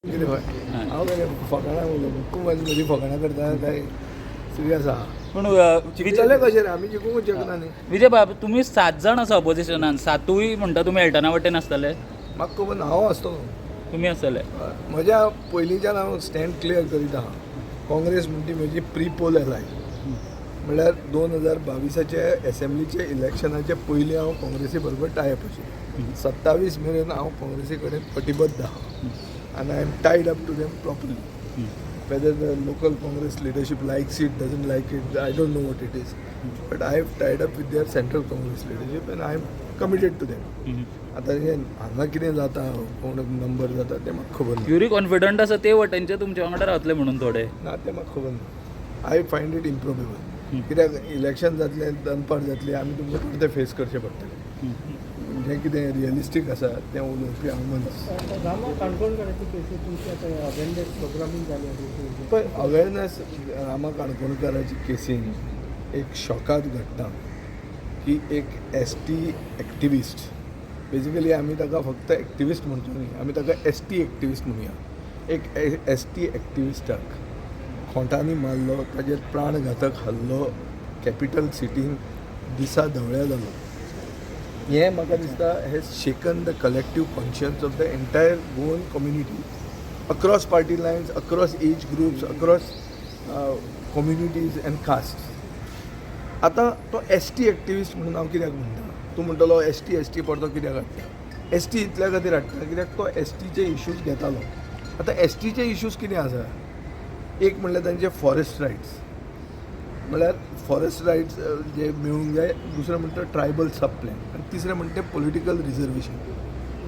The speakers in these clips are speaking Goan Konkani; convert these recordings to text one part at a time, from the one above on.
कितें हय, हांव कितें फकाणां उलयता? तूं म्हजी फकाणां करता काय सिरियस आहा? पूण जिखतले कशें रे? आमी जिखूंक शकना न्ही. विजय बाब, तुमी सात जाण आसा ऑपोजिशनान, सातूय म्हणटा तुमी एल्टना वटेन आसतले? म्हाका खबर ना, हांव आसतलो. तुमी आसतले. म्हज्या पयलींच्यान हांव स्टँड क्लियर करीत आहा. काँग्रेस म्हणटी म्हजी प्री पोल एलाय, म्हणल्यार 2022आचे एसेंब्लीचे इलेक्शनाचे पयलीं हांव काँग्रेसी बरोबर टायप आशिल्लो. 27 मेरेन हांव काँग्रेसी कडेन कटिबद्ध आहा आनी I am tied up to them properly. Whether the local Congress leadership likes it, doesn't like it, I don't know what it is. But I have tied up with their central Congress leadership and I am committed to them. आतां हें हांगा कितें जाता, कोण नंबर जाता तें म्हाका खबर ना. युरी कॉन्फिडंट आसा ते वटेनचे तुमच्या वांगडा रावतले म्हणून थोडे. ना, तें म्हाका खबर ना. I find it improbable, कित्याक इलेक्शन जातलें, दनपार जातली, आमी तुमकां परतें फेस करचें पडटलें. जें कितें रियलिस्टीक आसा तें उलोवपी हांव मनीस. रामा काणकोणकाराची केसी, तुमची आतां अवेरनेस प्रोग्रामींग जाली. पळय, अवेरनेस, रामा काणकोणकाराची केसीन एक शॉकाद घडटा की एक एस टी एक्टिविस्ट, बेजिकली आमी ताका फक्त एक्टिविस्ट म्हणचो न्ही, आमी ताका एस टी एक्टिविस्ट म्हणुया, एक एस टी एक्टिविस्टाक खोंटांनी मारलो, ताजेर प्राणघातक हल्लो कॅपिटल सिटीन दिसा धवळ्या जालो. हें म्हाका दिसता has shaken the collective conscience of the entire Goan community across party lines, across age groups, across communities and castes. आतां तो एस टी एक्टिविस्ट म्हणून हांव कित्याक म्हणटा? तूं म्हणटलो, एस टी, एस टी परतो कित्याक हाडटा? एस टी इतल्या खातीर हाडटा कित्याक तो एस टीचे इश्यूज घेतालो. आतां एस टीचे इश्यूज कितें आसा? एक म्हणल्यार तांचे फॉरेस्ट रायट्स, म्हणल्यार फॉरेस्ट रायट्स जे मेळूंक जाय. दुसरें म्हणटा ट्रायबल सब प्लॅन आनी तिसरें म्हणटा पॉलिटिकल रिजर्वेशन.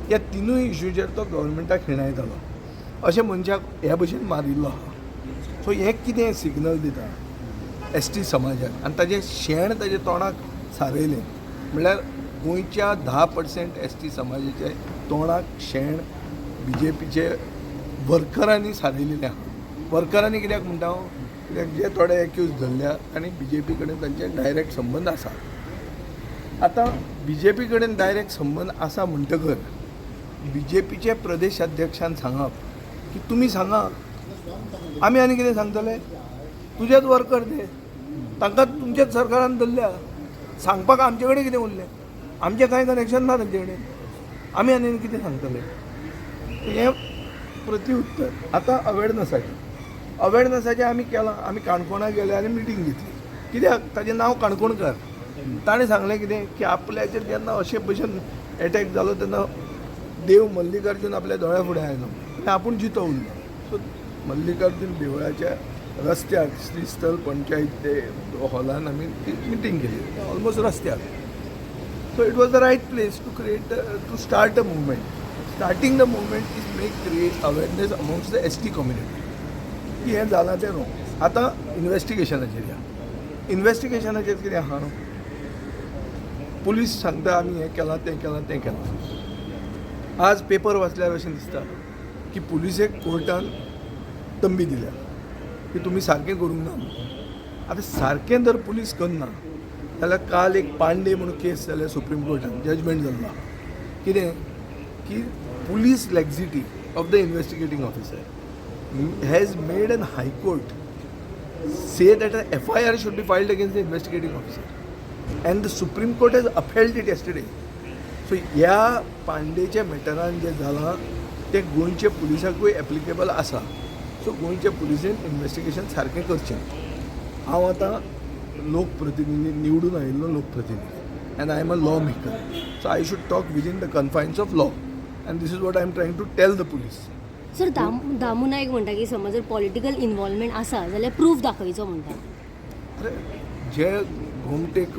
ह्या तिनूय इश्यूचेर तो गव्हर्मेंटाक हिणायतालो. अशें मनशाक ह्या भशेन मारिल्लो आहा. सो हें कितें सिग्नल दिता एस टी समाजाक? आनी ताजें शेण ताजे तोंडाक सारयलें, म्हणल्यार गोंयच्या 10% एस टी समाजाचे तोंडाक शेण बीजेपीचे वर्करांनी सारयलेलें आहा. वर्करांनी कित्याक म्हणटा हांव? कित्याक जे थोडे एक्यूज धरल्या आनी बीजेपी कडेन तांचे डायरेक्ट संबंद आसा. आतां बीजेपी कडेन डायरेक्ट संबंद आसा म्हणटकर बीजेपीचे प्रदेश अध्यक्षान सांगप की तुमी सांगा, आमी आनी कितें सांगतले? तुजेच वर्कर ते, तांकां तुमच्याच सरकारान धरल्या. सांगपाक आमचे कडेन कितें उरलें? आमचें कांय कनेक्शन ना तांचे कडेन. आमी आनी कितें सांगतले? हें प्रतिउत्तर. आतां अवेरनसाचें, अवेरनसाचें आमी केलां. आमी काणकोणा गेले आनी मिटींग घेतली. कित्याक? ताजें नांव काणकोणकार. ताणें सांगलें कितें की आपल्याचेर जेन्ना अशे भशेन एटॅक जालो तेन्ना देव मल्लिकार्जून आपल्या दोळ्या फुडें आयलो आनी आपूण जितो उरलो. सो मल्लिकार्जून देवळाच्या रस्त्यार श्रीस्थल पंचायत ते हॉलान आमी ती मिटींग केली, ऑलमोस्ट रस्त्यार. So it was the right place to create to start a movement. Starting the movement is make create awareness amongst the ST community की हें जालां तें रोंग. आतां इन्वेस्टिगेशनाचेर या. इन्वेस्टिगेशनाचेर कितें आहा? पुलीस सांगता आमी हें केलां, तें केलां, तें केलां. आज पेपर वाचल्यार अशें दिसता की पुलिसेक कोर्टान तंबी दिल्या की तुमी सारकें करूंक ना म्हणून. आतां सारकें जर पुलीस करना जाल्यार काल एक पांडे म्हणून केस जाल्या, सुप्रीम कोर्टान जजमेंट जाल्लो आहा. कितें की police laxity of the investigating officer has made an High Court say that an FIR should be filed against the investigating officer. And the Supreme Court has upheld it yesterday. So ह्या पांडेच्या मॅटरान जें जालां तें गोंयच्या पुलिसाकूय एप्लिकेबल आसा. सो गोंयच्या पुलिसेन इन्वेस्टिगेशन सारकें करचें. हांव आतां लोकप्रतिनिधी, निवडून आयिल्लो लोकप्रतिनिधी and I am a law maker, so I should talk within the confines of law and this is what I am trying to tell the police. Sir, Damu Naik म्हणटा की समज जर पॉलिटिकल इन्वॉल्वमेंट आसा जाल्यार प्रूफ दाखयचो म्हणटा. अरे, जे गोमटेक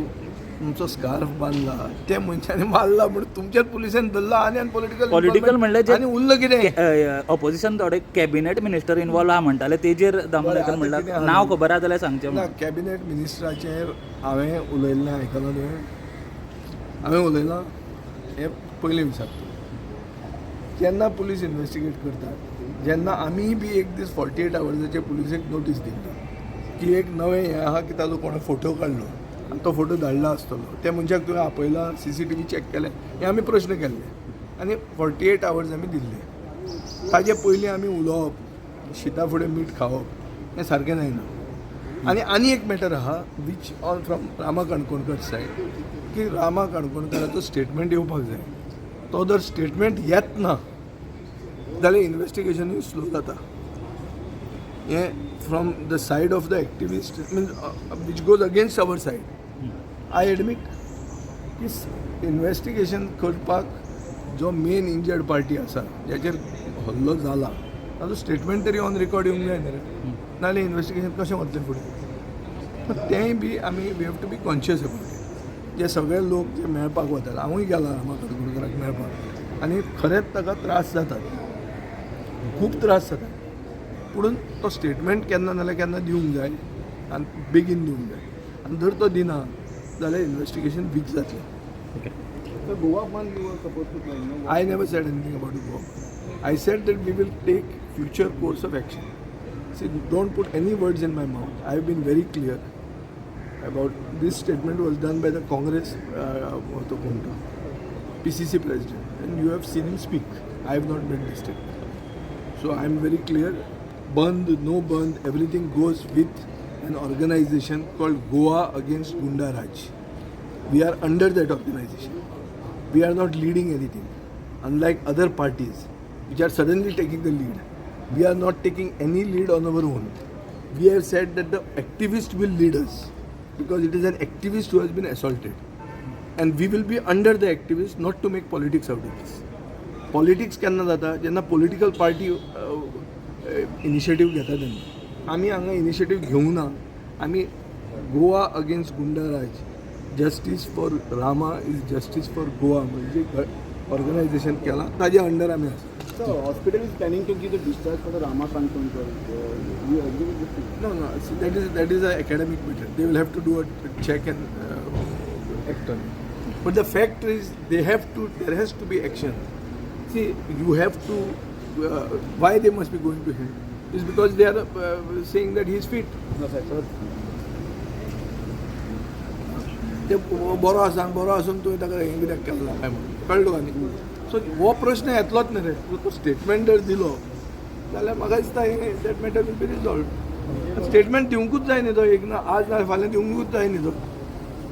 तुमचो स्कार्फ बांदला त्या मनशांनी मारला म्हण तुमच्याच पुलिसान धरला आनी पॉलिटिकल पॉलिटिकल म्हणल्यार जे आनी उरलं कितें? ऑपोजिशन थोडे कॅबिनेट मिनिस्टर इन्वॉल्व आहा म्हणटाले, तेजेर दामू बरें, नायकान आतां म्हणलां कितें आहा? नांव खबर आहा जाल्यार सांगचें ना. म्हणून. कॅबिनेट मिनिस्टराचेर हांवें उलयल्लें आयकलां तुवें? हांवें उलयलां हें पयलीं विचारता. जेन्ना पुलीस इन्वेस्टिगेट करतात, जेन्ना आमी बी एक दीस 48 आवर्साचे पुलिसेक नोटीस दिल्ली की एक नवें हें आहा की ताजो कोणें फोटो काडलो आनी तो फोटो धाडला आसतलो, त्या मनशाक तुवें आपयला, सीसीटीव्ही चॅक केलें? हे आमी प्रश्न केल्ले आनी 48 आवर्स आमी दिल्ले. ताजे पयलीं आमी उलोवप, शिता फुडें मीठ खावप हें सारकें जायना. आनी आनी एक मॅटर आहा which all from Rama Kankonkar side, की रामा काणकोणकराचो स्टेटमेंट येवपाक जाय. तो जर स्टेटमेंट येत ना जाल्यार इन्वेस्टिगेशनूय स्लो जाता. हें from the side of the activist, means which goes against our side. I admit की इन्वेस्टिगेशन करपाक जो मेन इंजर्ड पार्टी आसा, ज्याचेर हल्लो जाला, ताजो स्टेटमेंट तरी ऑन रिकॉर्ड येवंक जाय न्ही रे. नाजाल्यार इन्वेस्टिगेशन कशें वतलें फुडें? पण तेंय बी आमी we have to be conscious about it. जे सगळे लोक जे मेळपाक वतात, हांवूय गेला रामा काणकोणकराक मेळपाक आनी खरेंच ताका त्रास जातात, खूब त्रास जातात. पुणून तो स्टेटमेंट केन्ना नाल्यार केन्ना दिवंक जाय आनी बेगीन दिवंक जाय. आनी जर तो दिना जाल्यार इन्वेस्टिगेशन वीक जातलें. Okay. So Goa bandh you were supposed to plan, no? I never said anything about Goa. I said that we will take future course of action. See, don't put any words in my mouth. I have been very clear about this. Statement was done by the Congress तो कोण तो, PCC president, and you have seen him speak. I have not made this statement. So I am very clear. Bandh, no bandh, everything goes with an organization called Goa Against Gunda Raj. We are under that organization. We are not leading anything. Unlike other parties, which are suddenly taking the lead, we are not taking any lead on our own. We have said that the activist will lead us because it is an activist who has been assaulted. And we will be under the activist, not to make politics out of this. Politics केन्ना जाता? जेन्ना पॉलिटिकल पार्टी इनिशिएटीव घेता तेन्ना. आमी हांगा इनिशिएटीव घेवना. आमी Goa Against Goonda Raj, justice for Rama is justice for Goa म्हणजे ऑर्गनायझेशन केलां, ताजे अंडर आमी आसा. So hospital is planning to give the discharge for the Rama Kankonkar. You agree with this thing? No, see, that is an academic matter. They will have to do a check and act on it. But the fact is, they have to. There has to be action. See, you have to. Why they must be going to him is because they are saying that he is fit. No, sir. Sir. ते बरो आसा, बरो आसून तुवें ताका हें कित्याक केलें काय म्हणून, कळ्ळें तुका न्ही? सो हो प्रश्न येतलोच न्ही रे. तो स्टेटमेंट जर दिलो जाल्यार म्हाका दिसता हें that matter will be resolved. Statement दिवंकूच जाय न्ही तो, एक ना आज ना फाल्यां दिवंकूच जाय न्ही तो.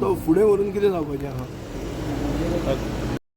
तो फुडें व्हरून कितें जावपाचें आहा? ओके.